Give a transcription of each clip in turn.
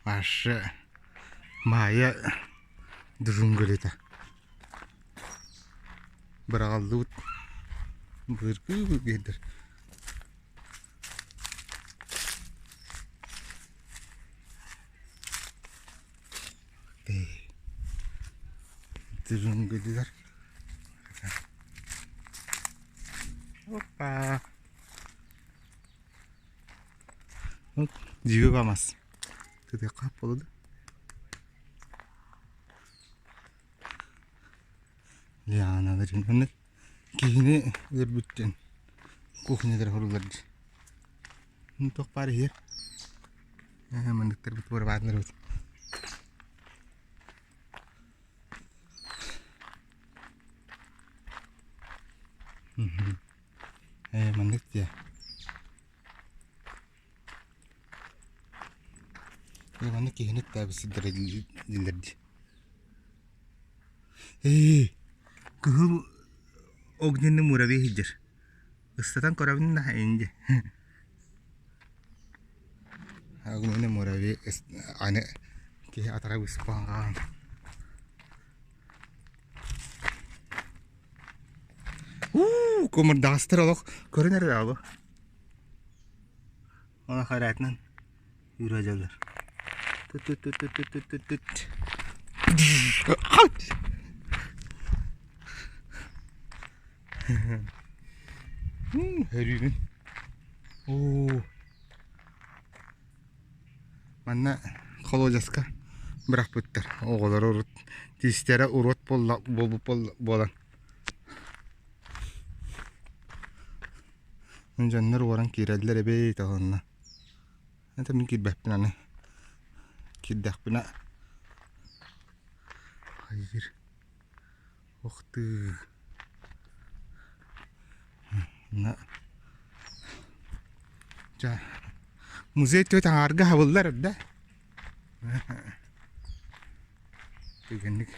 Маша Маайа Дужунгулита быраҕыллыбыт былыргы биэрдэр Дужунгулилар Опа Дьиибэ мас. Тытыахха буолуо да. Лианаларын оннук киһини өлөрбүттэн кухнялар хоруллар дии. Туох баар иһиэр. Манныктарбыт буорабаатынарбыт. Ээ маннык диэ. Ээ маннык киһини иттээбит сирдэрэ дииллэр дии. Ээ кыһыл огненный муравей сылдьар. Ыстатан көрөбүн да инди. Огненный муравей аны киһи атара быспаан хаалан. Уу, кумурдаҕастар олох көрөн эрэр аабы. Она хайраатынан үүрэ дьаллар. Түт-түт-түт-түт-түт-түт. Өрүүбүн. Оо. Манна холуодьаска бырахпыттар. Оҕолору урут тиистэрэ уруот буолла буолбут буолан Дьоннор уоран киирэллэр эбит уонна это мин киирбэппин аны киирдэхпинэ хайыыр Ух ты На Дьэ музей түөт аҥаарга хабыллар эрдэ Түгэнник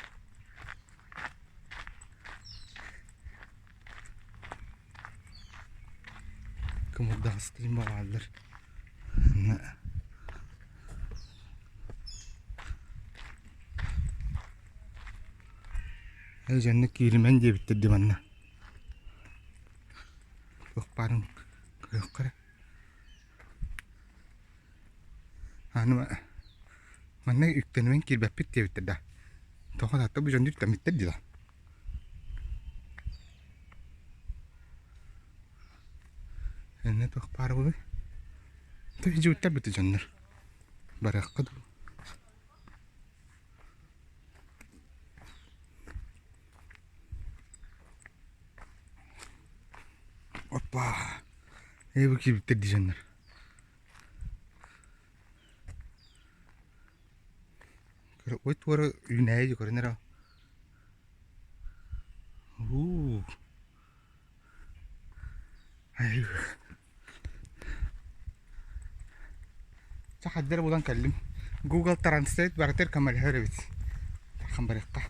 Кымырдаҕастыын баҕааллар. Ээ дьонно кииримэн диэбиттэр дии манна. Туох баарын көрүөххэ эрэ. Аны манна үктэнимэн киирбэппит диэбиттэр да. Тоҕо да бу дьонно үктэммиттэр дии да. Иннэ туох баар буолуой? Дьиэбиттэр бүтэ дьоннор. Барыахха дуу. Оппа! Ээ бу киирбиттэр дии дьоннор. Ой туора үүнээйи көрөн эрэ. Уу. Чэ хайдах булан кэллим. Google Translate барытыгар көмөлөһөр эбит. Тархан барыахха.